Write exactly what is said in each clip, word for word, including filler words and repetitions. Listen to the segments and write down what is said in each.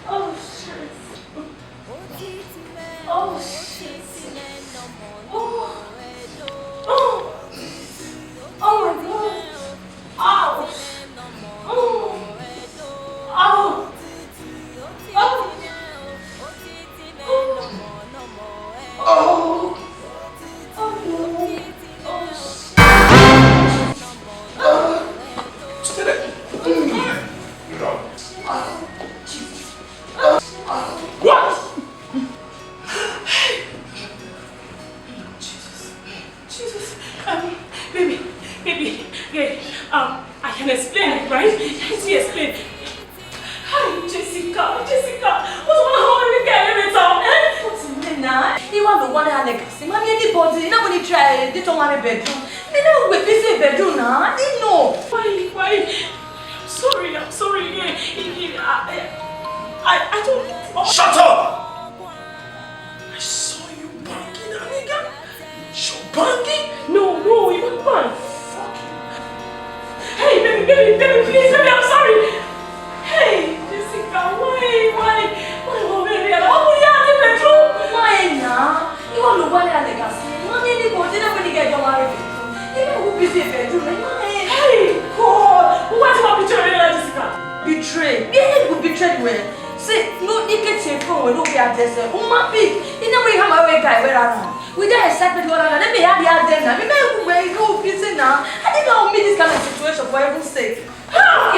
Oh, shit. Oh, shit. Oh. Oh. Oh, my God. Ouch. Oh. Oh. Oh. Oh. Oh, no. Oh, shit. Oh. What? Jesus. Jesus. Um, baby, baby, yeah, um, I can explain, right? Let me explain. Hi, Jessica, Jessica, what's going on with the guy every time, eh? What's his name now? He want to want a legacy. Mommy, anybody, nobody try, they don't want a bedroom. They don't wait, busy bedroom now. They know. Why, why? I'm sorry, I'm sorry. Yeah, he, he, I, I, I, I don't. Shut up! I saw you banging that nigga. You banging? No, no, he was bang. Fuck you. Hey, baby, baby, baby, please, baby, I'm sorry. Hey, Jessica, why, why, why, why, baby? I don't want to be in the bedroom. Why now? You want to want a legacy? Mommy, anybody, nobody get your married bedroom. You know who busy bedroom? Hey, God, who wants to betray me like Jessica? Betray? Yeah, who betrayed well? Say, no, you can say, "Oh, no, we are just, uh, woman big." You know, we have our guy, where are we? With that excitement, what are they? They have the other now. We may who were you busy now. I didn't know me this kind of situation for heaven's sake. Ah!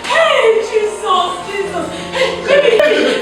Hey, Jesus, Jesus. Hey, baby.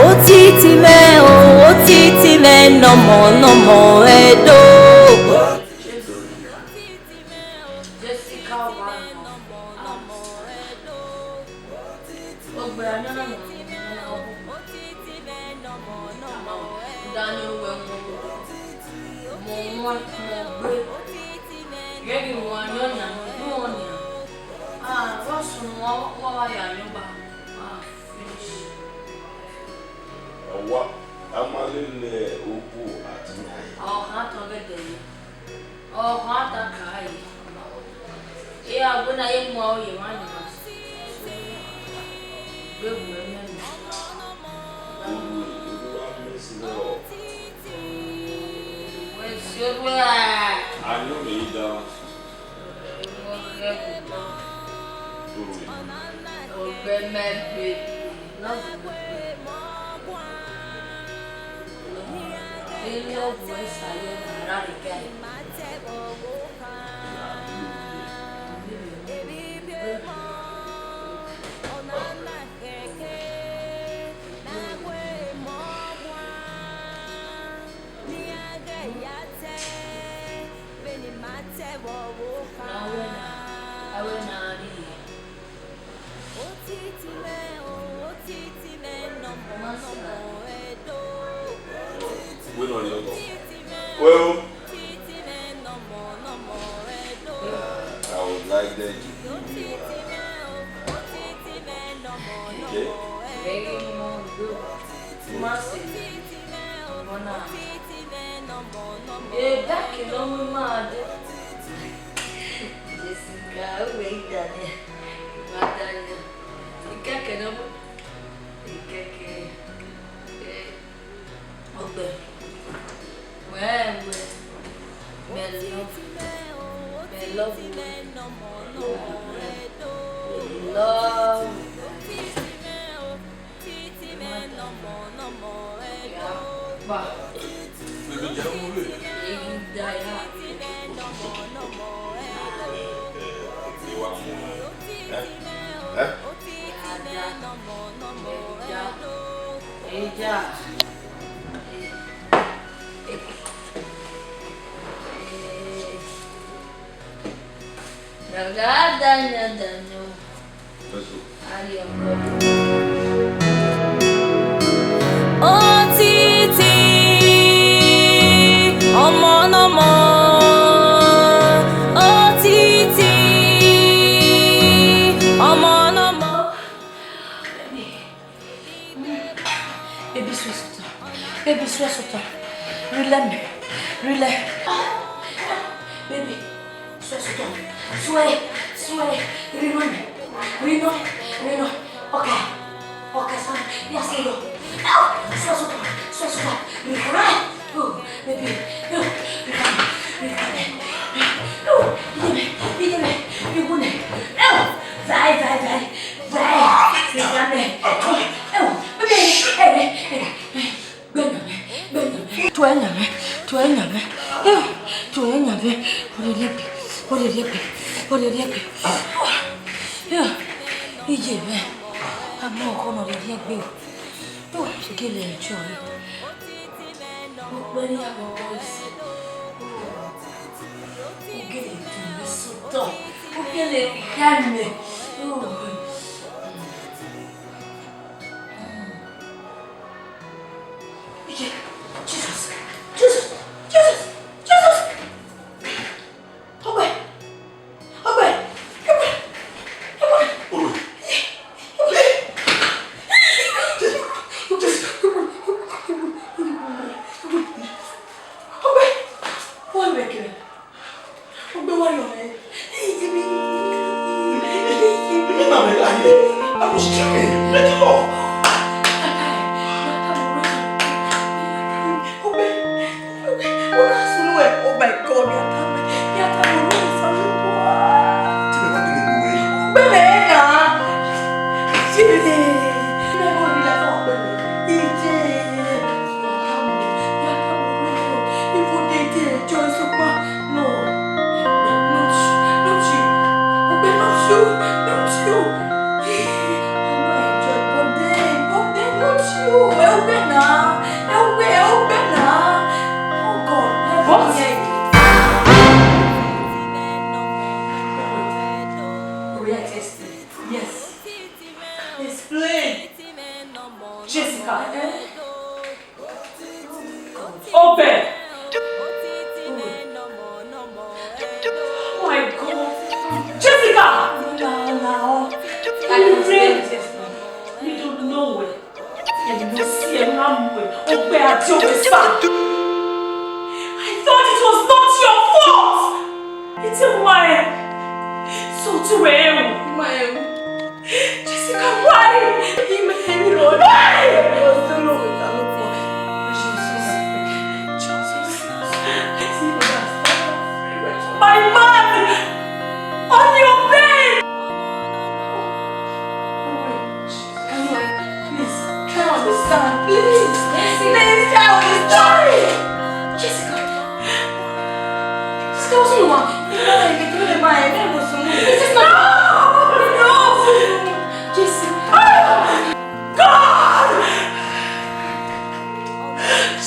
Otiti mwẹ o, otiti mwẹ nọmọ nọmọ ẹdo. Jessica, why? Ogbe a yan na yan, yan na yan ọkọ. Ama, da ni uwẹ mu ọkọ. Mu wan, mu gbe. Ghe ghi wan yan yan, mu wọn nian. Ah, wa sunu, wa, wa ya yan ba. Ah, finish. Ọwa, a ma lele okhuo a ti na ye. Ọ khan tọn ghe dẹ ye. Ọ khan ta ka ye. E a wẹ na ye mu aro ye emwa ni na. Gbe wu ẹmwẹ ni. Oruẹ, Oruẹ, a mẹ si rẹ ọ. Wẹ si oruẹ a. A yọn mẹ yi dan. Oruẹ. Oruẹ. Oruẹ mẹ gbe. Well, I would like them to give me one. Okay? Very good. Mercy. Bona. Eh, back in the mad. Jessica, wait, Daniel. What, Daniel? Ikeke no mu. Ikeke. Eh, Ogbe. Wẹ, wẹ. Mẹ love. Mẹ love you. Love. Ba. Èyí da ya. Ẹ? Ẹ? Eja. Eja. Dada, dada, dada. Let's go. Otiti, ọmọ nọmọ, otiti, ọmọ nọmọ. Baby, suẹn sotọ. Baby, suẹn sotọ. Relax mẹ. Relax. Baby, suẹn sotọ. Suẹn, suẹn. Relax mẹ. Relax, relax. Okay. Okay, son. Ya sẹ yọ. Suẹn sotọ. Suẹn sotọ. Relax. Oh, baby. Oh, relax mẹ. Relax mẹ. Oh, iye mẹ. Iye mẹ. Iye mẹ. Oh, vai, vai, vai. Vai, mi gha mẹ. Ẹ o, baby, ẹ, ẹ, ẹ, gbẹnọ mẹ, gbẹnọ mẹ. Tuẹ yan mẹ, tuẹ yan mẹ. Ẹ o, tuẹ yan mẹ. Ọ rhie rhie gbe, ọ rhie rhie gbe, ọ rhie rhie gbe. Ẹ o, iye mẹ. A mu ọghọ ne ọ rhie rhie gbe o. Ẹ o, gele enjoy. Okpẹn ne a vbe boys. U gele do mwẹ sotọ, u gele khian mẹ. Iye, Jesus, Jesus, Jesus, Jesus. Ọgbẹn, ọgbẹn, ọgbẹn, ọgbẹn. Ọgbẹn, wẹ mẹ kẹrẹ. Ọgbẹn wa yọ mẹ. Ẹ i ye mẹ. Ẹ i ye mẹ. Ẹ ma mẹ la ye. I was dreaming. Make it up. Ọgbẹn, ọgbẹn, ọgbẹn, ọ na sunu ẹ. Oh my God, ya ta mẹ. Ya ta mẹ, ọ na sunu ẹ. Te mẹ ma gele gbe uwẹ. Ọgbẹn mẹ na. Jide. Mẹ ma gele gbe uwẹ. Ije. What? Yes. Explain. Jessica, eh? Open. Oh my God. Jessica! Ire, mi do nowhere. Ẹmwẹ si ẹmwẹ mu ọgbẹn a die osa. I thought it was not your fault. Ite umae. So tu wẹ ẹru. Umae ẹru. Jessica, why? Why? Jesus. Jesus. My man! On your bed! Can you, please, try understand, please. Please, try understand. Jessica. Jessica, what's wrong? This is not. No! No! Jessica. God!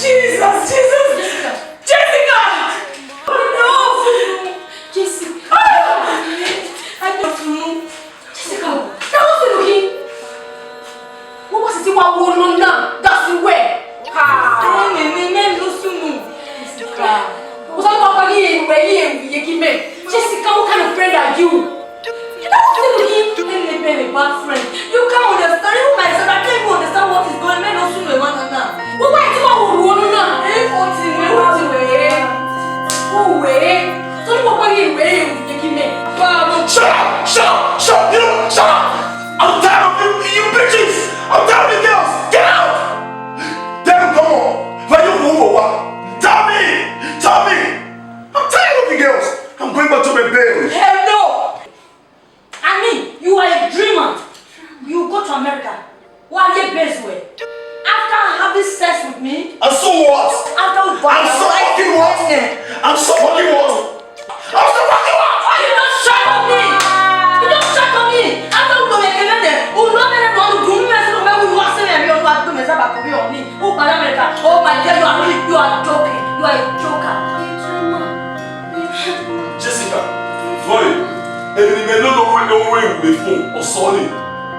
Jesus, Jesus! Jessica! Jessica! No! Jessica! I don't know. Jessica, that was the looking. Wọ́n wá sì ti wá wo lọ náà, that's where. Ha! Mẹ, mẹ, mẹ, lọ sunu. Jessica. Wọ́n sọ wá pẹ̀lú ìwé yìí, ìwé yìí kí mẹ. Jessica, what kind of friend are you? That was the looking. Mẹ, mẹ, mẹ, bad friend. You can't understand. Even myself, I can't even understand what is going on. Mẹ, lọ sunu, ẹ wá náà. Wọ́n wá ti wá wo lọ náà. Ẹ fọ́ ti wẹ̀, wá ti wẹ̀. Ó wẹ̀. Sọ wá pẹ̀lú ìwé yìí, ìwé yìí kí mẹ. Shut up! Shut up! Shut up! You know, shut up! I'm tired of you, you bitches! I'm tired of you girls! Get out! Damn, come on! Why you move over? Tell me! Tell me! I'm tired of you girls! I'm going back to my bed! Hell no! I mean, you are a dreamer. You go to America. Why are you based where? After having sex with me? And so what? After we And so fucking what? And so fucking what? I'm so fucking what? Oh, you don't shut on me! You don't shut on me! After we go make a minute, we love it and all the good men, so when we walk in and we all have to mess up, we all need. Who by America? Oh my God, you are really, you are joking. You are a joker. Jessica, boy, èmi ni mẹ ló lọ wẹ lọ wẹ ìwé fún ọ̀sán ni.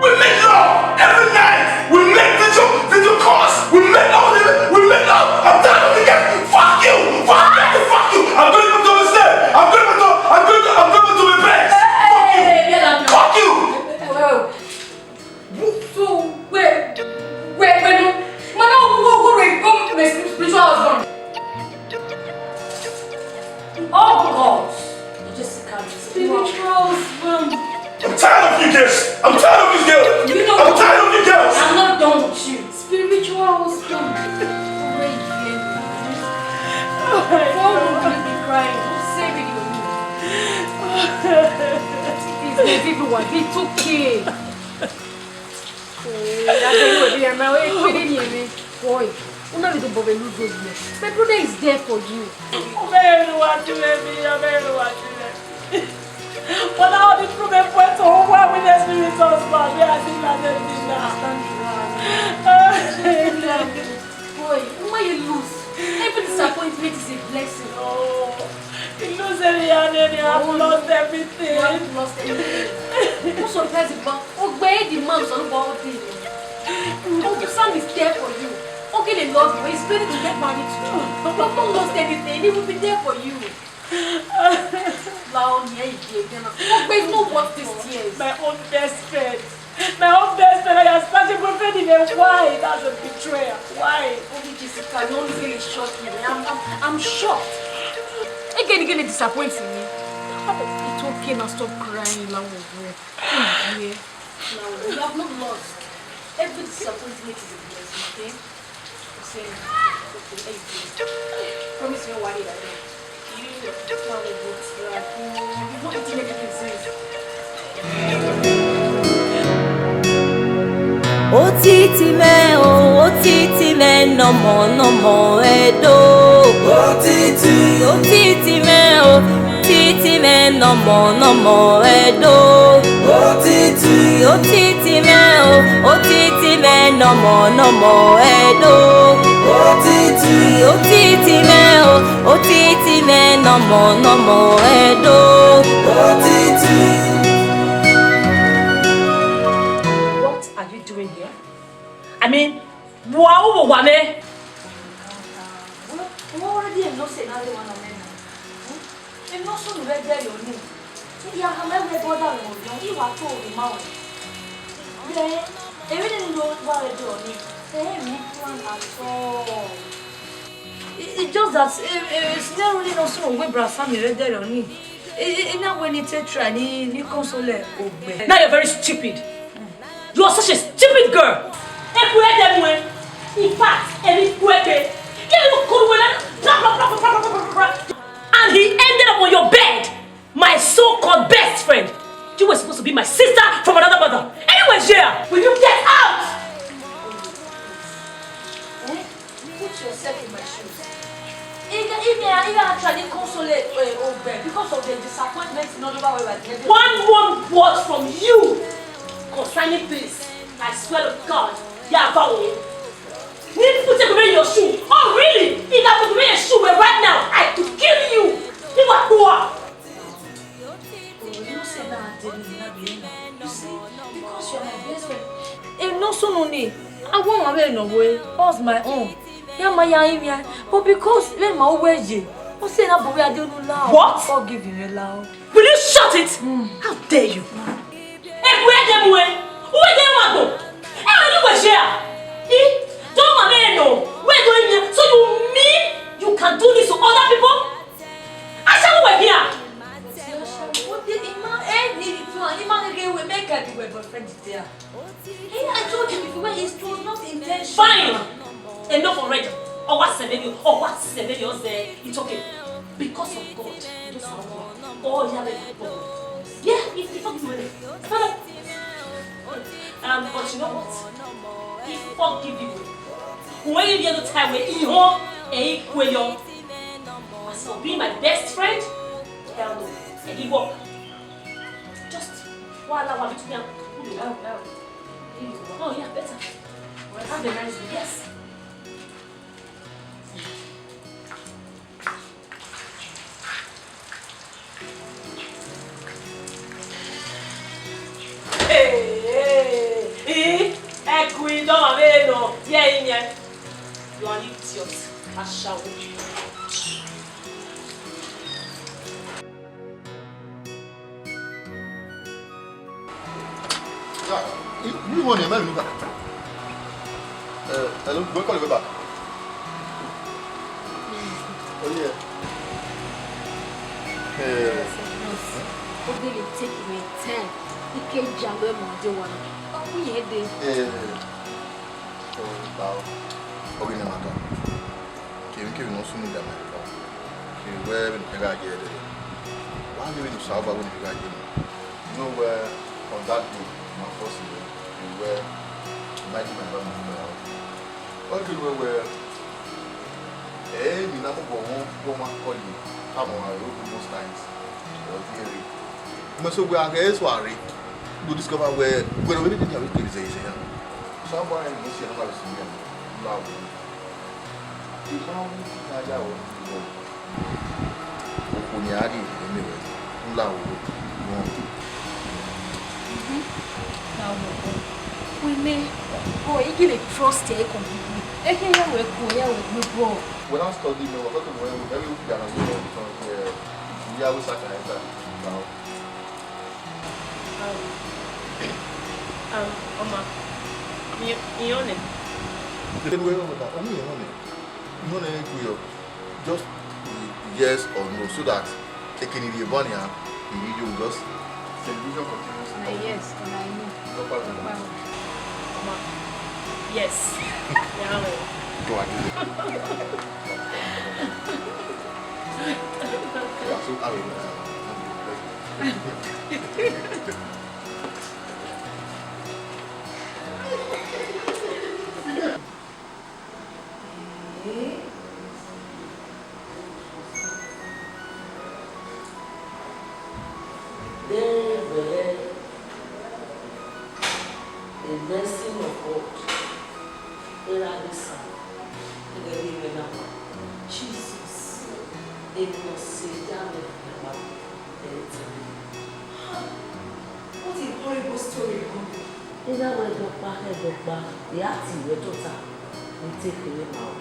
Wẹ Every night we make video, video calls. We make love, we make love. I'm tired of the game. Fuck you, fuck you, fuck you. I'm going to stay. I'm going to, I'm going to, I'm going to my bed. Fuck you. Hey, get up. Fuck you. So, wait, wait, wait, no. Man, I will go and come to my spiritual husband. Oh God. Jessica, spiritual husband. I'm tired of you girls. I'm tired of this girl. You know I'm tired of you girls. I'm not done with you. Spiritual husband. Wait here. Why would you be crying? Say video. Please, my people, it's okay. Eh, I tell you, we are now, eh, we didn't hear me. Boy, una need to bother lose those years. My brother is there for you. Ọmọ ẹrù wá ju ẹbí, ọmọ ẹrù wá ju ẹbí. But now the problem point to who are witness me with us, man. We are still not there now. Boy, why you lose? Every disappointment is a blessing. Oh, you lose every hand, and you have lost everything. You have lost everything. No surprise, but obey the man, so nobody. Uncle Sam is there for you. Uncle, they love you. He's ready to get married to you. You have not lost anything. He will be there for you. Lao ni ẹ ye gana. But it's not worth these tears. My own best friend. My own best friend. I am such a good friend in a why? That's a betrayal. Why? Only Jessica, you only really shock me. I'm, I'm, I'm shocked. Again, again, it disappoints me. It's okay now, stop crying, Lao. Yeah. Now, you have not lost. Every disappointment is a blessing, okay? Promise me one day that you, you will go to, you will not eat anything since. Otiti mwẹ o, otiti mwẹ nọmọ nọmọ ẹdo. Otiti. Otiti mwẹ o, otiti mwẹ nọmọ nọmọ ẹdo. Otiti. Otiti mwẹ o, otiti mwẹ nọmọ nọmọ ẹdo. Otiti. Otiti mwẹ o, otiti mwẹ nọmọ nọmọ ẹdo. Otiti. What are you doing here? I mean, wa u vbe wa mwẹ? Well, we already know say na the one I mean. Emwi ne ọ sunu vbe ẹdẹrriọ nii, I ya khama wẹ brother mwẹ orhiọn, I wa to orhu ma ruẹ. Then, emwi ne I wa vbe ẹdẹrriọ nii, ẹi mwẹ plan at all. It, it's just that, eh, eh, scenario nii ne ọ sunu wẹ brother Sam vbe ẹdẹrriọ nii, I, I, I na wẹ ne I te try ni, ni console ogbẹn. Now you're very stupid. You are such a stupid girl. Eku ẹdẹ mu ẹ. In fact, ẹni ku ẹgbẹ. Kí ló kọ wẹ lẹ́nu? Blah, blah, blah. And he ended up on your bed. My so-called best friend. You were supposed to be my sister from another mother. Anyway, yeah, will you get out? Eh? Put yourself in my shoes. If, if me, if I actually console, uh, Ogbe because of the disappointment in Oduba, where I get One, one word from you concerning this, I swear to God, yeah, bow. Need to put away your shoe. Oh, really? If I put away your shoe, well, right now, I could kill you. You are poor. Oh, you know, say that, I didn't have it. You see, because you're my best friend. Eh, no, so no need. I want my way, no way. What's my own? Ya ma ya imi a. But because when my way ye, o se na bo we ade unu la. What? Forgive me, la. Will you shut it? Mm. How dare you? Ebu ede mu e. Uwe de ma gbo. E we ni we share. I don't want me no. We do imi. So you mean you can do this to other people? Ashawo we here. What did Ima, eh, need to, Ima, we make her be boyfriend there. Hey, I told you before, it was not intentional. Fine. Enough already. Ọ wa sẹ mẹ ni, ọ wa sẹ mẹ ni, ọ sẹ, it's okay. Because of God, you just have one. Oh, yeah, baby. Yeah, if you forgive me. Stand up. Um, but you know what? If forgive you. When you get the time where you home, and you quit your, as for being my best friend, hell no. And he walk. Just, voila, wa between them. Oh, oh. Oh, yeah, better. Well, have a nice day. Yes. Hey, hey, hey, Ashawo. Ya, you, you want a man, look at. Uh, hello, go call you back. Oh, yeah. Eh, Bros, ọ gele take me time. Ike ja lo mo de wa. Ọ ku ye de. Eh, so, now, okay, no matter. Kevbe kevbe ne ọ sunu da ma eva, kevbe wẹ vbene ọ gha ye ẹdẹdẹ, wa ghe vbene Osanobua wẹ ne ọ gha ye nẹ. You know wẹ, on that day, ma first year, kevbe wẹ, ma yi ma eva ma eva. Ọ ghi wẹ wẹ, ẹ i re emwi ne a mobọ wọn, wẹ ọmwa kọye, tama ọmwa ro most times, ọ tie rre. Mẹ so wẹ a ghẹ eso a rre, do discover wẹ, wẹ ne ọ vbe rre dede, a vbe kere zẹ ye zẹ ya. Osanobua rẹn ne ọ si ẹre ne ọ ma vbe sunu ya, la wẹ. I ma wu iran ya ru ẹvbo. Okhuo ne a rhie ene ruẹ, u la ru ẹvbo. Mhm. Na wẹ, wẹ nẹ, ọ, I gele trust ẹre completely. Ẹkẹ ya wẹ ko, ya wẹ gbe bọ. Wẹ na study me, wẹ kọtọ wẹ, wẹ vbe ya na wẹ, eh, ya wẹ saka ẹta. Now, Au. Au, ọma. Iyan, iyan nẹ. Then we, ọmọ ta, ọmọ iyan nẹ. Iyan nẹ ku yo. Just yes or no, so that ekene rhie bọ nia, I rhie yo, just solution continues. Ọna yes, ọna no. No problem. No problem. Ọma. Yes. Yeah, well. Go on. Yeah, so, I will, uh, Deghẹ a blessing of God, erha ghi san, ẹghẹ ne imẹ na wa. Jesus, emwi ne ọ sẹ ya mwẹ, ẹ i te. Ha! What a horrible story, mommy. Erha wẹ dọkpa khẹ dọkpa, I a tie ruẹ tota, ne I te kherhe ma o.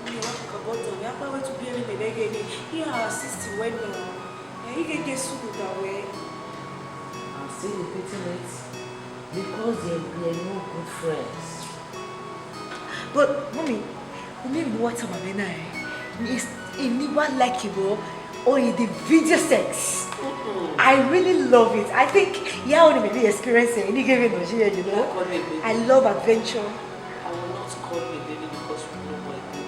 Mommy, wa kakabọ dan mwẹ, akpawẹ tobọ ẹre ne mẹ vbe ghe ne I a assist wẹ nọ. Ẹ i ghe Jesu rhunmwuda wẹ. I'm still repeating it because they were no good friends. But, mommy, u miẹn emwi ne uwa tama mwẹ na, eh? Is, emwi ne uwa like vbọ, or in the video sex. Mm-mm. I really love it. I think, yeah, I only maybe experience it. Any given, you know. I love adventure. I will not call you a baby because you know my baby.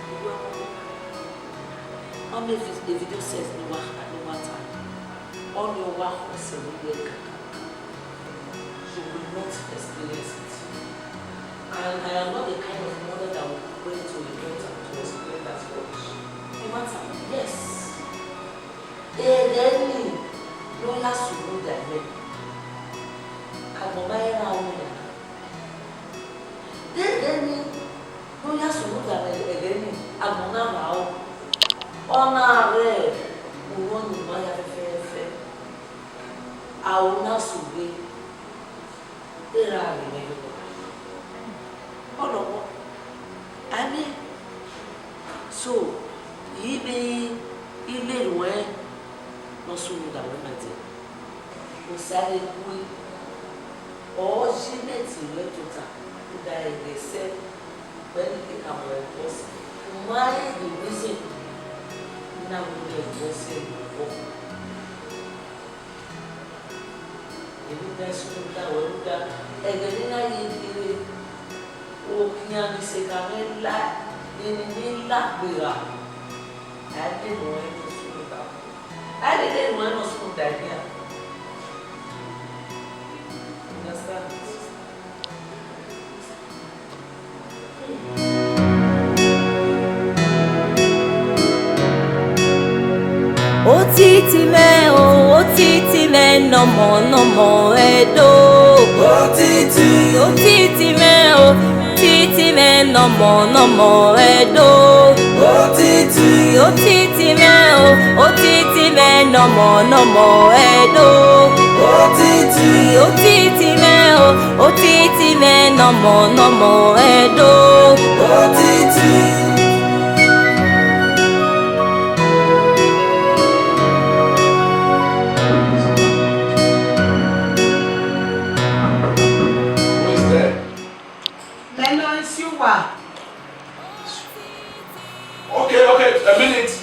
You are my baby. How many vid-, the video says no matter, no matter. All your work was a real kakaka. You will not experience it. And I am not the kind of mother that will pray to a daughter to explain that rubbish. No matter, yes. Ẹghẹ nii ne ọ ya sunu da ẹmwẹ, agbọn ma i ra ọmọ na. Deghẹ nii ne ọ ya sunu da ẹmwẹ, ẹghẹ nii agbọn na rha ọre. Ọ na rre unu ni ma ya fẹfẹfẹ. A ru na sugbe. Te ra ghi mwẹ ye owa. Ọlọghọ, I mean, so, I vbe, I vbe ruẹn ne ọ sunu da wẹ ma dẹ. Osa ghe kue, ọ yi mẹ tie ruẹ tota, rhunmwuda ẹghẹ sẹ, wẹ ne I te ka mu ẹre bọse. U ma rẹn the reason ne a mu ẹre bọse vbe obọ. Emwi ne a sunu da wẹ rhunmwuda ẹghẹ ne I na ye kherhe, okhian ni sẹ ka mwẹ la, emwi ne I la gberra, a i lele ruẹn ne ọ sunu da. A i lele ruẹn ne ọ sunu da ẹre nian. Understand? Otiti mwẹ o, otiti mwẹ nọmọ nọmọ ẹdo. Otiti. Otiti mwẹ o, otiti mwẹ nọmọ nọmọ ẹdo. Otiti. Otiti mwẹ o, otiti mwẹ nọmọ nọmọ ẹdo. Otiti. Otiti mwẹ o, otiti mwẹ nọmọ nọmọ ẹdo. Okay, okay, a minute.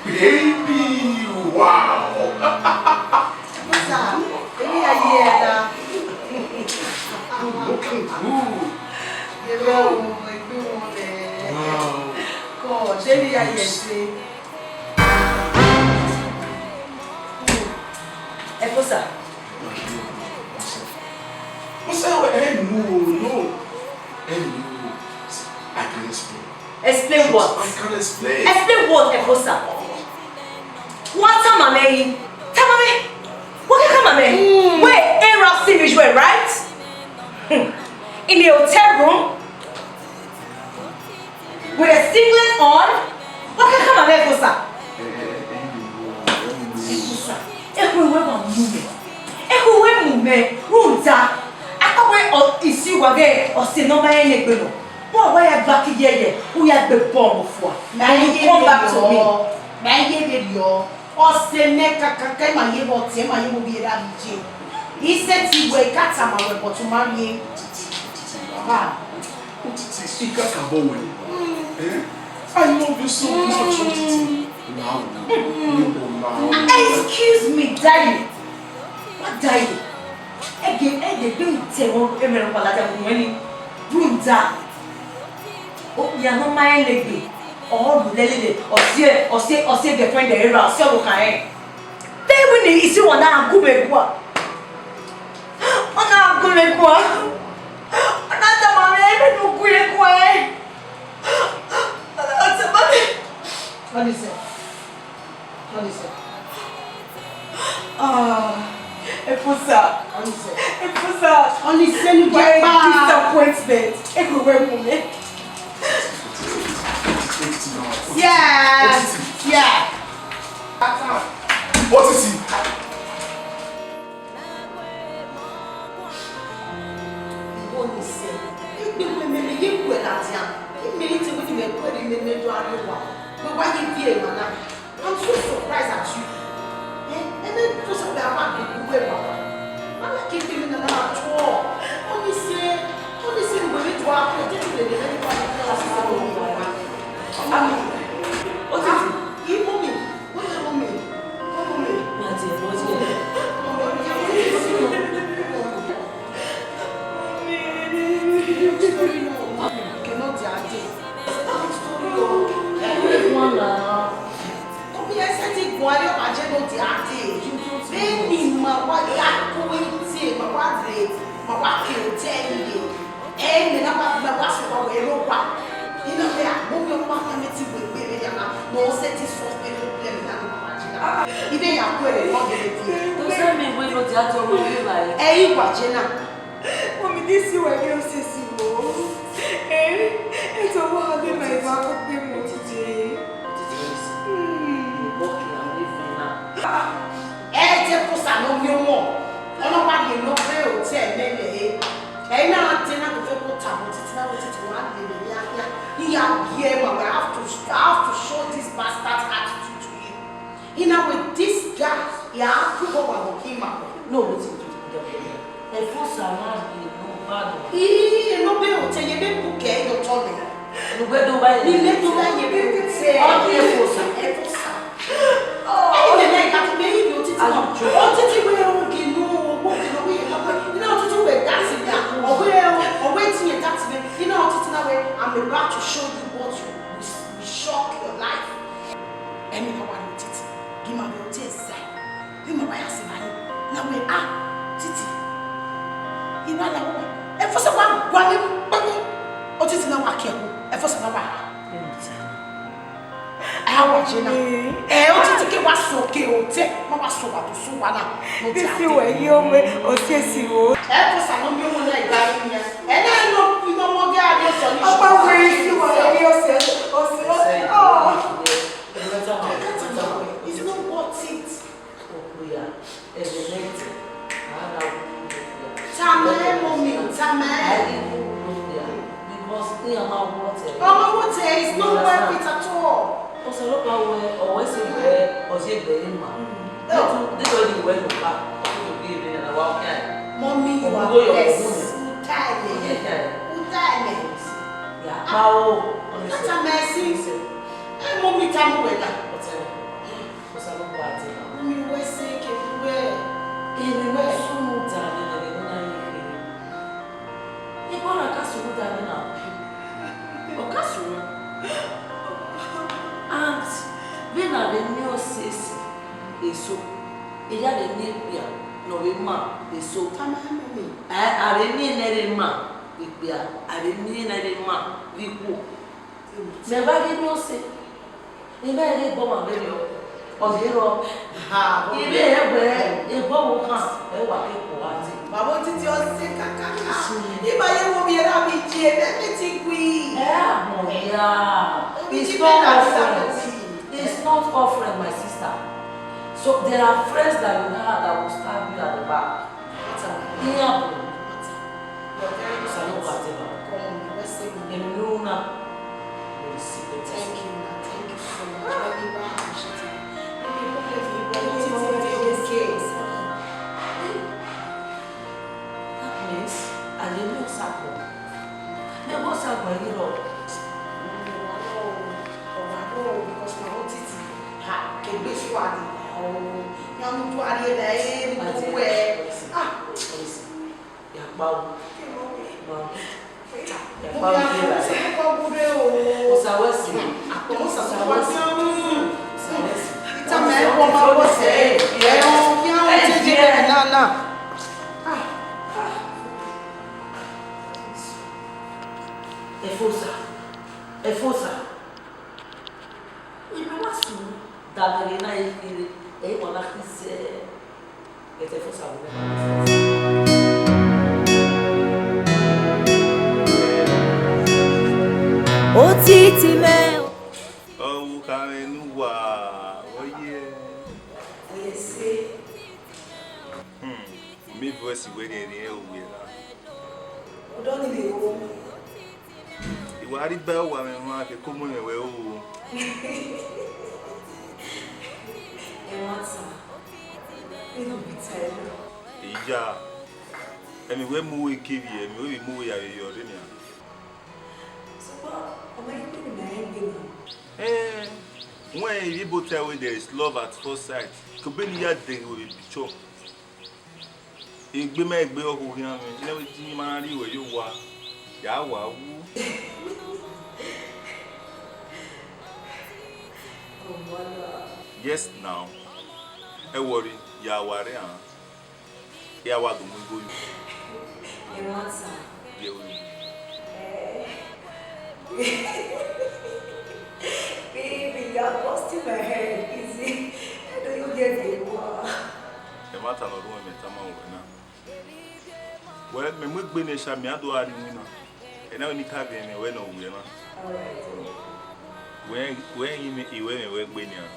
Baby, wow. Sir, èmi ayé ẹ la. Looking good. Ẹgbẹ́ o, ẹgbẹ́ wọn lẹ. Wow. Kọ, ṣé èmi ayé ẹ ṣe? Ẹ kú sà. Mo sẹ ẹ nu o, no. Ẹ nu o. I can explain. Explain what? I can explain. Explain what, Efosa? Wa tama mẹ yi. Tama mẹ. Wa kẹ tama mẹ. Hmm. Wẹ erha si vbe yu ẹ, right? Hmm. In a hotel room with a singlet on. Wa kẹ tama mẹ, Efosa. Efosa, ekhue wẹ wa mu mẹ. Ekhue wẹ mu mẹ. Rhunmwuda, akpawẹ ọ, isi uwa ghẹ ọse ne ọ ma rẹn egbe nọ. Wa wa ya gba ki yẹyẹ, u ya gbe bọ ọmọ fua. Mẹ And you ye come back to me. Mẹ ye vberriọ. Ọse nẹ kakaka, ma ye vbe ọtiẹn, ma ye vbe ovbi erha vbe iye. I sẹtin wẹ, I ka tama wẹ, but u ma rhie. Baba. Otiti, I kakabọ wẹ. Eh? I love you so much, Otiti. Now, you go now. Excuse me, darling. What, darling? Ẹgẹ, ẹgẹ, gbe mu tẹ wọn, emẹ rẹ ọkpa ladian gun ẹni. Rhunmwuda, okpia ne ọ ma rẹn egbe, ọ ru lẹlẹlẹ, ọ si, ọ si, ọ si girlfriend ẹre ra, ọ si ọvbokhan rẹn. Te wẹ ne isi uwa na gu mwẹ gua. Ọ na gu mwẹ gua. Ọ na tama mwẹ, ẹmwẹ ne u gu mwẹ gua ẹre. Ọ na tama mwẹ. What is it? What is it? Ah, Efosa. What is it? Efosa. What is it? What a disappointment. Ekhue wẹ mu mẹ. Yeah. Yeah. Otiti. Igho ni sẹ, egbe wẹ mẹ, mẹ ye kuẹ ladian, I mẹ i te wẹ ne imẹ kuẹ rre, mẹ, mẹ do rrie owa, wẹ wa ye viẹ emwa na. I'm so surprised at you. Eh, ẹmwẹ Efosa wẹ a wa gbe gu wẹ baba. Ma like egbe mẹ na na at all. Ọni sẹ, ọni sẹ ne uwẹ vbe do a kuẹ, te tu lele mẹ ni wa ni kuẹ, wa sẹ sẹ ne uwẹ wa. Otiti. Ah, Mommy. Where your mommy? Where mommy? Cannot be a day. Sorry o. Everyone now. Mommy, I said it, why you are no the day? Baby, ma wa ya ko ite, ma wa late, ma wa ke hotel ye. Eh, mẹ na wa, mẹ wa sẹ wa wẹ ro wa. Ina wẹ a, mo mi ọkpa kan mẹ ti wẹ gbe mẹ ya na, no sẹ ti solve problem na no wa je na. Ibe ya ku ẹre, no de de. Does that mean we no dey at all when we buy? Eh, I wa je na. Mommy, this you were going to say, oh. Eh, it's a while, my back up the money today. Hmm. Ẹ jẹ Efosa ne ọ miẹn ọmọ, ọ na wa rhie ne ọ rre hotel mẹ nẹ. Ẹ i na te na do fẹ ko tama Otiti na, Otiti wa lele mẹ khian khian. I ya gie ma wẹ, I have to, I have to show this bastard attitude to him. I na wẹ this guy, ya ku bọ wa bọ ki ma wẹ. No, wetin do the girl? Efosa na rhie ne ọ ba do. Ii, ne ọ be hotel ye, be book ẹ, doctor mẹ. Ne uwẹ do ba ye. Ni mẹ do ba ye, be hotel. Ọ di Efosa. Efosa. Ẹni mẹ na ka ti mẹ yi ni Otiti na. Otiti wẹ ogi nu, ogi nu wẹ ye na wẹ. I na Otiti wẹ that thing na. Ọ wẹ, ọ wẹ ti ye that thing. I na Otiti na wẹ, I'm about to show you what will, will shock your life. Ẹni na wa ni Otiti. Gi ma vbe Otiti ẹza. Vbe ma wa ya sẹ na ni. Na wẹ, ah, Otiti. I wa la wa. Efosa wa gua ni kpẹkpẹ. Otiti na wa ke ẹkun. Efosa na wa ha. A wa je na. Eh. Eh, Otiti ke wa so ke hotel, ma wa so wa do so wa na. No, this is where you me, Otiti o. Efosa no mi ọmọ na igba ni ya. Ẹ na no, no mo ge a ri ọsọ ni. Ọba wẹ isi wa ri ọsẹ, ọsẹ, ọsẹ. Oh. It's not worth it. Okuya, ẹgbẹmẹtẹ, a na wu okuya. Tama ẹ, mommy, tama ẹ. A i wu okuya, because Iran ma wo tẹ. Ọmọ wo tẹ is not worth it at all. Osanobua wẹ, ọ wẹ sẹ wẹ, ọ ye gbe ima. Deghẹ ọ do ye wẹ nokpa, ọ do ye vbe na wa khian. Mommy, you are blessed. Uta ẹmwẹ. Uta ẹmwẹ. Ya kpa o. That's amazing. Ẹ, mommy, tama wẹ na. Osanobua te na. Mommy, wẹ sẹ ke wẹ. Eni wẹ sunu da ni na na ye khere. Igho na ka sunu da ni na. Ọ ka sunu. And vbene a vbe miẹn ọse esi eso, I ya vbe miẹn ekpia ne ọ vbe ma eso. Tama mommy. Ẹ, a vbe miẹn ne ẹre ma vbe ekpia, a vbe miẹn ne ẹre ma vbe ikhuo. Mẹ vbe ghi miẹn ọse, I mwẹ ghe egbe ọmwa vberriọ, ọ ye rrọọ. Ha, I mwẹ ẹgbẹ egbe ọmwa khan, ẹ wa ke kpọgha dee. Baba otiti ọse kakaka. I ma ye wo vbiẹ na vbe iye, mẹ vbe ti gui. Ẹ, agbọn ya. It's not offering. It's not offering, my sister. So there are friends that you have that will stab you at the back. Iran bu. Osanobua te na. Emi ne u na. Thank you, ma. Thank you so much. Let me appreciate it. Let me put it in your case. That means, a lele Osagbọn. Ẹ, Osagbọn, ẹ i rrọọ. Because my own titi, ha, kegbe suadi, oh, ya mu tuari ena, eh, ni ko wẹ. Ah. Ya kpa o. Ma. Ya kpa o, ya kpa o. Osa wẹ si. Osa wẹ si. Osa wẹ si. Ita mẹ, wọ ma wọ sẹ. Ẹ, ọ, ya, ọ, te je na na. Ah. Efosa, Efosa. Inu wa sunu da vbe na ye khere, ẹ i wa na khian zẹ. Ẹtẹ Efosa vbe na. Otiti mẹ. Ọ vbe ukha mwẹ ne uwa, ọ ye. Yes, sir. Hmm, mi voice wẹ rhiẹnrhiẹn ovbi ẹre na. Odọ ni vbe ro. I wa rhie iba uwa mwẹ mwa, ke ko mu mwẹ wẹ o. Ẹmwata, I do be tell you. Iya, ẹmwẹ wẹ mu uwu ikevbi, ẹmwẹ wẹ vbe mu uwu ya vbe yọ rre nian. Sokpan, ọ ma ghi kpe ne imẹ rẹn egbe na. Ẹn, wẹ ivbi Bible tell wẹ there is love at first sight. Ke ebe ne I ya dẹghe wẹ vbe picture. Egbe ma egbe ọkhuo khian mwẹ, ne ẹvbo eji ma na rhie ruẹ ye owa, ya wa wu. Yes now. Ẹ worry, ya wa rre an. Iran wa do mu igho yo. Ẹmwata. Biẹ ru. Eh. Baby, you are busting my head. Easy. Where do you get the one? Ẹmwata ne ọ rhunmwuda mẹ tama ruẹ na. Wẹ, mẹ mu egbe ne sha, mẹ a do gha rrie iwinna. Ena vbe ne I ka ghe mwẹ wẹ ne ọ wiẹ na. All right. Wẹ, wẹ yin mwẹ, I wẹ mwẹ wẹ egbe nian.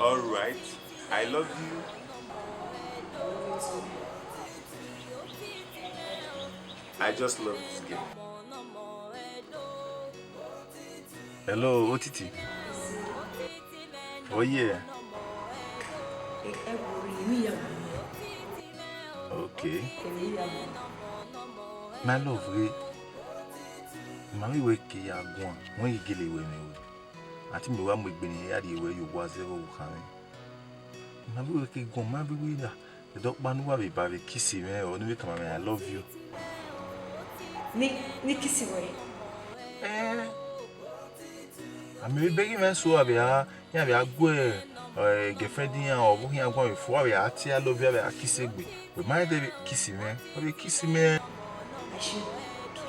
All right, I love you. I just love this girl. Hello, Otiti. Oh, yeah. Okay. My love, re. Ma vbe wẹ ke ya guan, wẹ I gele wẹ mwẹ wẹ. A te mẹ wa mu egbe ne I ya rhie wẹ ye owa zẹ vbe ọvbokhan mwẹ. Ma vbe wẹ ke guan, ma vbe wẹ ra. Ẹdẹ ọkpa ne uwa vbe ba vbe kiss mwẹ, ọ ne I vbe tama mwẹ, "I love you." Ni, ni kiss wẹ? Eh. A mẹ vbe bẹghe mwẹ so, a vbe a, iran vbe a gu, eh, girlfriend iran, ọ vbe iran guan vbe fo, a vbe a tie "I love you", a vbe a kiss egbe. Wẹ ma rẹn de vbe kiss mwẹ, ọ vbe kiss mwẹ. I should ki-,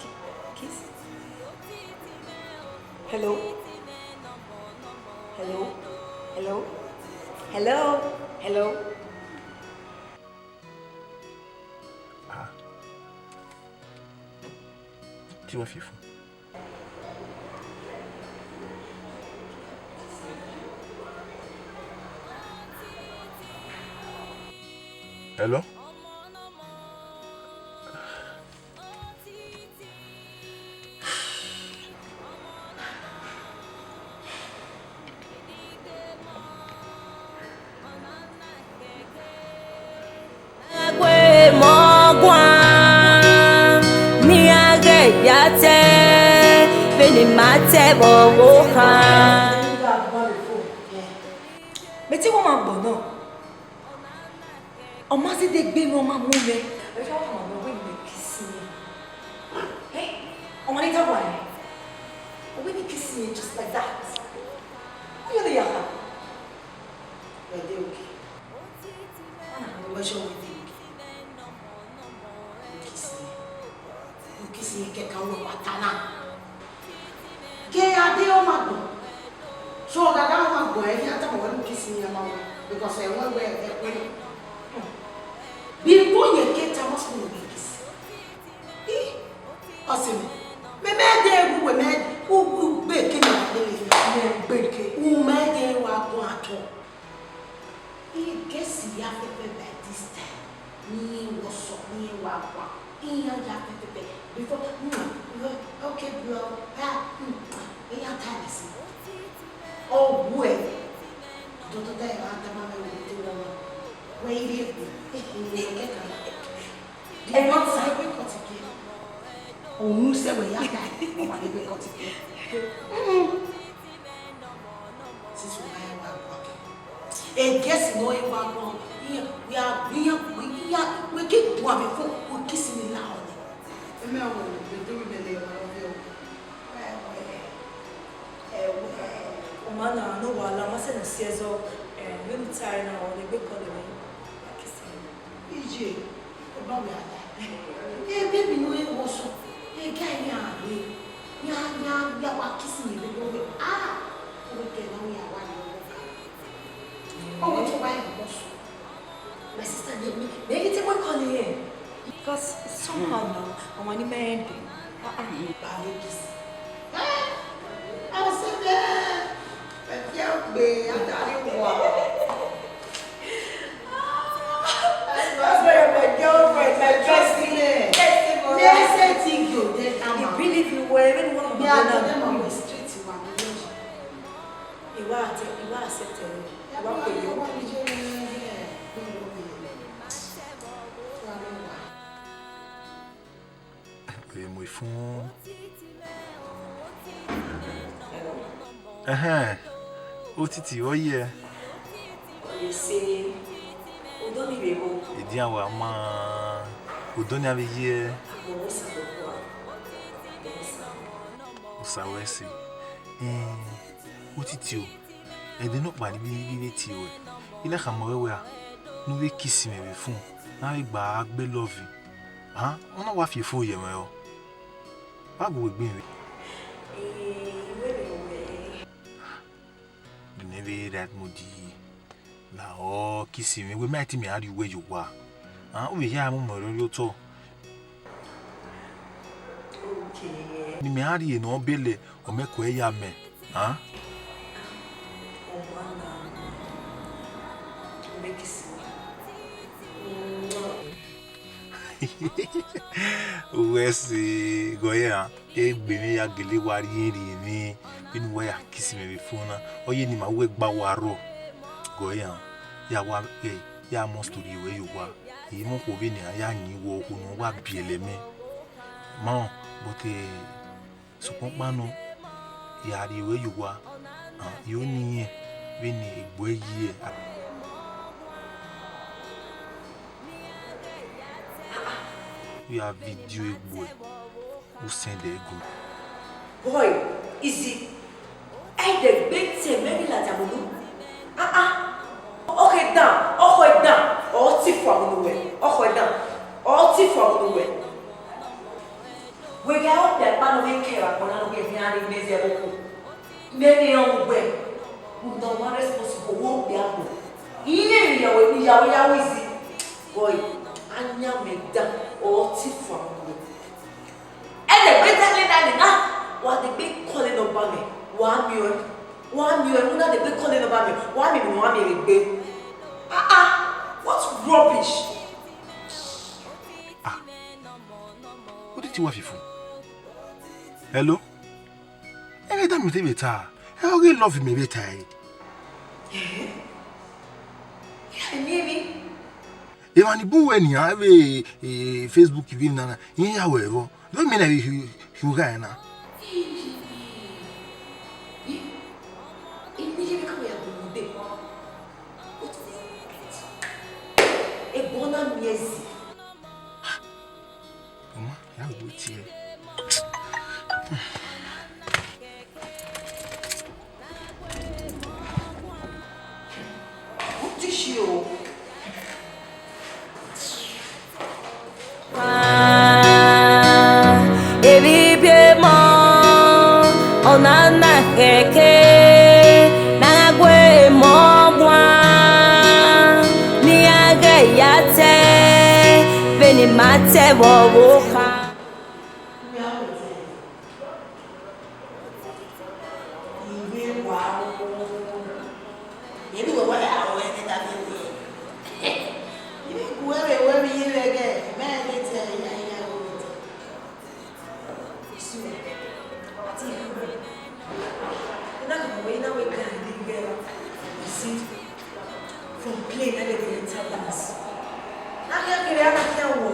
ki-, kiss. Hello? Hello? Hello? Hello? Hello? Ah. Te I wa fi fo. Hello? Agbọn mọ guan, ne iran ghẹ ya te, vbene ima te vbe ọvbokhan. Mẹ te wẹ ọmwa agbọn nọ. Ọ ma zẹdẹ gbe mwẹ, ọ ma mu mwẹ. Ẹ ya wa ma wẹ ne mẹ kiss mwẹ. Eh? Ọmwa ni da wa rẹn. Ọ wẹ ne kiss mwẹ just like that. Ọ ya de ya ha. Wẹ de okay. Ana, wẹ sure wẹ de okay. Kiss mwẹ. Kiss mwẹ kẹkan wẹ wa ta na. Ke a de ọmwa agbọn. So, ọ gha gha ọmwa agbọn, ẹ khian tama wẹ ne kiss mwẹ ma wẹ, because ẹ wẹ wẹ ẹ kue nọ. Before yẹn ke tama sẹ ne kiss. Ih, ọse mwẹ. Mẹ mẹ de ru wẹ mẹ u u gbe ke mẹ de le. Mẹ gbe ke. U mẹ de wa gun atọ. Ighẹ Kisi ya fẹfẹ by this time, ne irẹn wọsọ, ne irẹn wa guan, iran ya fẹfẹfẹ. Before, mm, okay, bro, ah, mm, iran ta ẹre si. Ọ wuẹ, dọdọdọ ẹre a tama mwẹ wẹ te wẹ ọmwa, wẹ i rhie egbe, wẹ kẹkan. Ẹ ma ta ẹre kọtike. Unu sẹ wẹ ya ta, ọ ma vbe kọtike. Mm. Since u ma rẹn wa guan kẹ. Egesi ne ọ rẹn wa guan, iran, iran, iran, iran, wẹ ke guan vbe fo, wẹ ke si ne lahọ nẹ. Ẹmẹ ọmọ ne do mi mẹ ne wa vbe o. Ẹwẹ, ẹwẹ. Ọ ma na, no wahala, ma sẹ ne ọ si ẹzọ, eh, vbene u tae na, ọ ne egbe kọlọ mwẹ, wa ke si ẹzọ. Iye, ọ ba wẹ ada. Ebe bi ne ọ rẹn wọsọ, ẹga iran rre. Iran, iran, iran wa kiss mwẹ vbe wẹ, ah, ọ wẹ kẹ na wẹ ya wa rre ọvbokhan. Ọ wẹ te ọ wa rẹn wọsọ. My sister, they make, they get a boy calling here. Because somehow now, I want to end. Ah, ah. Ba wẹ kiss. Ah, I was so there. Ẹ fi ẹgbe, adarí wa. That's why my girlfriend, my bestie, bestie, Message you, they come out. Believe you were even one of them. They are them on the street, you are the legend. Ìwà àti, ìwà accept ẹ. Ìwà pè yọ. Wọ́n ní jẹ́ wọ́n ní ẹ̀, wọ́n ló wí. Wọ́n ló wà. Ẹ mu fun. Ẹhẹn, otiti ọ yẹ. Ese, odọ ni vbe bo. Edian wa ma, odọ ni a vbe yẹ. Osa wẹ se. Ẹn, otiti o, ẹdẹ nọkpa ni vbe, vbe tie ruẹ. I na khama ruẹ wẹẹ, ne u vbe kiss mwẹ vbe fun, ne a vbe gba gbe love. Ah, ọ na wa fi efo ye mwẹ o. Wa gu egbe mwẹ. Eh, I wẹ vbe wẹ. Nene vbe right mood yi. La ọ kiss mwẹ, wẹ ma te mẹ a rhie uwẹ ye owa. Ah, u vbe ya mu mẹ rhie otọ. Okay. Ne mẹ a rhie ne ọ bele, ọ mẹ kue ya mẹ. Ah? Ọ ma na. Ọ mẹ kiss mwẹ. Uwẹ se gọ ya, egbe mwẹ ya gele wa rhie rhie mwẹ, vbene uwa ya kiss mwẹ vbe fo na, ọ ye ne ima wẹ gba wa rrọọ. Gọ ya, ya wa, eh, ya mọ story ruẹ ye owa, I mu okhuo vbene a ya yin wẹ okhuo ne ọ wa biẹlẹ mẹ. Ma, but, eh, sokpan ọkpa nọ, ya rhie ruẹ ye owa, ah, I ho ne I rẹn vbene egbe ruẹ yi. U ya video egbe ruẹ, u send ẹre gu. Boy, easy. Ẹ dẹ gbe te mẹ ni ladian mu unu. Ah, ah. Ọ khẹ dan, ọ khẹ dan, ọ ti fua mu unu wẹ. Ọ khẹ dan, ọ ti fua mu unu wẹ. Wẹ gha ọkpia kpa ne ọ vbe kẹ vbe agbọn na ne ọ vbe khian rre imẹ zẹ vbe okhuo. Mẹ ne ọ wẹ, u da ọmwa responsible, wẹ okpia agbọn. Irẹn iyawẹ, iyawẹ ya ru izi. Boy, a yan mẹ dan, ọ ti fua mu unu wẹ. Ẹ dẹ gbe ta lele na, wa dẹ gbe kọle ne ọ ba mẹ, wa miẹn ọẹn, wa miẹn ọẹn, u na dẹ gbe kọle ne ọ ba mẹ, wa miẹn emwi ne ọ wa miẹn vbe egbe. Ah, ah, what rubbish! te uwa fifu. Hello? Ẹghẹ da mẹ te vbe ta, ẹ ọghe love mẹ vbe ta ẹre. Ẹhẹn. Ya eni emwi. Emwa ni bun wẹ nian vbe, eh, Facebook vbe nana, iran ya wẹ vbọ. Do mẹ na vbe hi, hi ugha ẹre na. Eni ye ka wẹ ya bu mu de. Ebọ na miẹn zi. Ọma, ya wo tie. Ó ti ṣe o. Evbibiẹ emọ, ọ na na khẹke, ne a gha gu emọ guan, ne iran ghẹ ya te, vbene ima te vbe ọvbokhan. Ivbi wa o. Eni wẹ wa ya ru ẹre ne da miẹn wẹ. Ivbi gu ẹre wẹ vbe iye vbe ẹghẹ, mẹ ẹghẹ te ya ya ru ẹre. So, ati ya ru ẹre. Ena gẹmọ wẹ, ena wẹ ga ni gẹ. You see, from plane, na dey enter bus. Na khian kere, na khian wọ.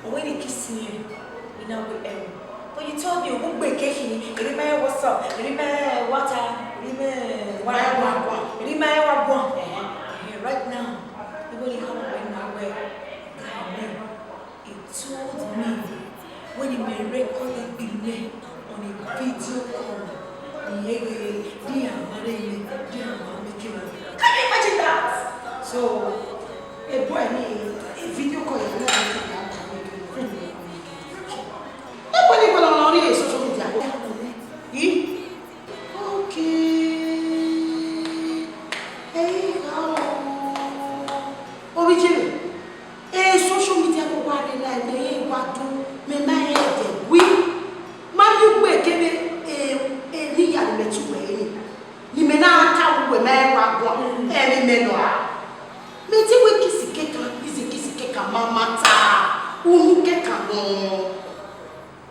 Ọ wẹ ne I kiss irẹn, I na wẹ ẹo. But you told me, ugbugbe ke khin, erha ima rẹn what's up, erha ima rẹn what up, erha ima rẹn wa, wa, wa, erha ima rẹn wa guan. Ẹhẹn, ẹhẹn, right now, I wẹ ne I come wẹ ne I wẹ, guy, no. He told me, wẹ ne imẹ record egbe mẹ on a video call. Irẹn ghe, di iran ma rre mẹ, di iran ma make love. Can you imagine that? So, a boy ni, a video call, you know, I think I can make it. Nobody will on social media. Eh? Okay. Hey, how? Original. Eh, social media ko wa rre na, mẹ rẹn wa do, mẹ ma rẹn ẹdẹ wi. Ma miẹn ugbẹn kevbe, eh, eh, ne I ya ne imẹ tu wẹ ni. Ne imẹ na ta uwẹ ma rẹn wa guan, ẹmwẹ mẹ nọ a. Mẹ te wẹ kiss kẹkan, kiss, kiss kẹkan ma ma ta, unu kẹkan nọ.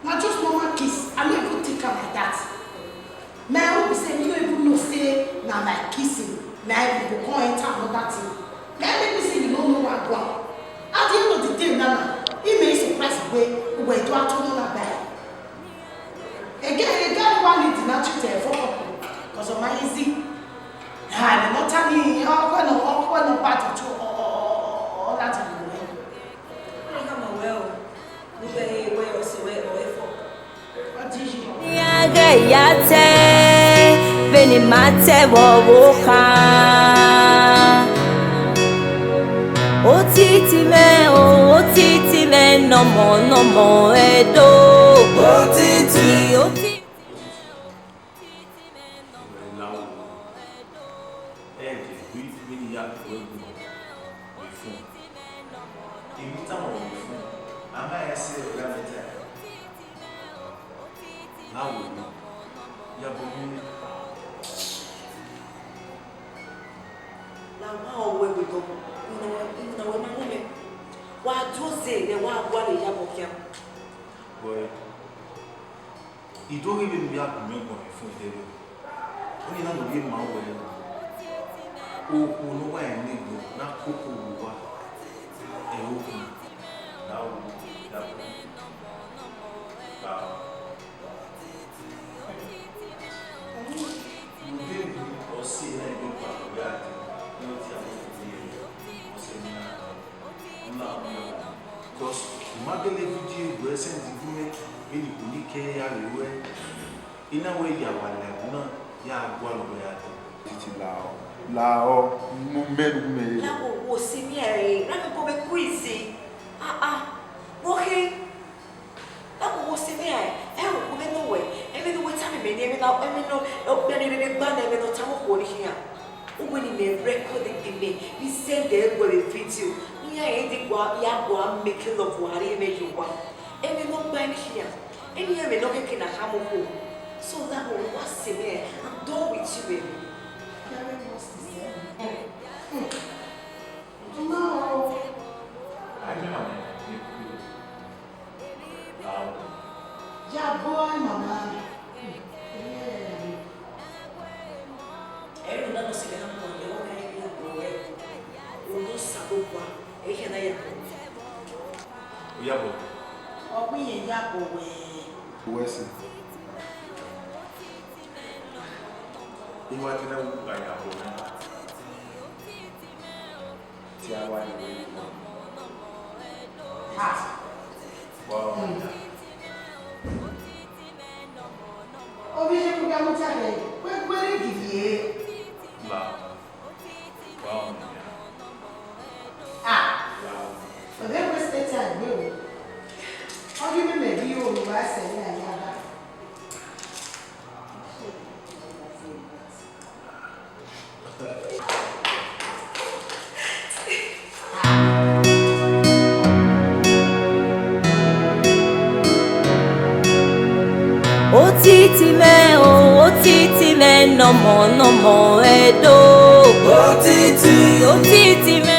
Na just normal kiss, I no even take am like that. My own be say, me no even know say na like kissing, na even go come enter another thing. Na make me say you no know what go on. At the end of the day, Nana, he may surprise the way we were to act on that guy. Again, the guy who need the natural telephone, because of my easy. Ah, the not telling you, oh, when no, oh, when no bad to, oh, oh, oh, oh, oh, that is the way. Wẹ i khama wẹ o, ne uwẹ he wẹ ọse wẹ ọ i fọ. Ọ di yi. Ne iran ghẹ ya te, vbene ima te vbe ọvbokhan. Otiti mwẹ o, otiti mwẹ nọmọ nọmọ ẹdo. Otiti, otiti. Wẹ la o, ẹ de gui vbene I ya gu ẹe gu vbe fun. Emwi tama vbe fun, a ma rẹn sẹ ọghe amẹ tae. Gha wo emwi, ya bọ mu. La ma ọ wẹ gbe dọ, emwi ne a wẹ, emwi ne a wẹ ma mu mẹ. Wa do zẹ ne wa gualọ iyabọ khian. Wẹ, I do ghi vbene u ya gu mwẹ guan vbe fun ẹdẹrriọ. Ọni na ne ovbi emwa ruẹ, okhuo ne ọ wa rẹn ne egbe na koko vbe owa, ẹre okhuo na ru ya. Rhunmwuda ọse na egbe kpa wẹ a dee, ne ọ dia vbe fo ye ọse ne a tọ. Because u ma gele video wẹ send gu mwẹ, vbene ikun ni kẹ ya vbe ruẹ, I na wẹ ya wa la ẹvbo na ya gualọ wẹ a dee. Titi lahọ, lahọ, mu mẹ ne u gu mwẹ ye. Lahọ, wo si mẹ ẹre, ra mẹ ko vbe ku izi. Ah, ah, wo khe. Lahọ, wo si mẹ ẹre, ẹ ro, wo vbe nọ wẹ, ẹmwẹ ne uwẹ tama mẹ ni, ẹmwẹ ne, ẹmwẹ ne, ọ gbe ne rere gba na, ẹmwẹ ne ọ tama okhuo ni khian. Uwẹ ne imẹ record egbe mẹ, ne I send ẹre wẹ vbe video, ne iran rẹn dee gua, ya gua make love, wa rhie mwẹ ye owa. Ẹmwẹ ne ọ gba ni khian, eni ẹmwẹ ne ọ khẹke na khama okhuo. So lahọ, wa si mẹ ẹre, I'm done with you, baby. Very much the same. Hmm. Mama o. I don't know. Ẹre na nọ sẹ vbe na mọ yẹ, ọ gha re iyabọ ruẹ, ọ nọ Osanobua, ẹre na ya bọ. Iyabọ. Ọ ghi ya iyabọ ruẹ. Uwẹ sẹ. I wa te na wu gha ya bọ na. Te a wa ye wẹ wa. Ah. Wa wa ya. Ovbi ye mu gha mu ta rẹ, wẹ gbe ne gidi ye. La. Wa wa ya. Ah. La. Ọdẹ wẹ state a gbe o. Ọ ghi mẹ mẹ ghi o, wa sẹ ne a ya ba. Otiti mwẹ o, otiti mwẹ nọmọ nọmọ Ẹdo. Otiti, otiti mwẹ.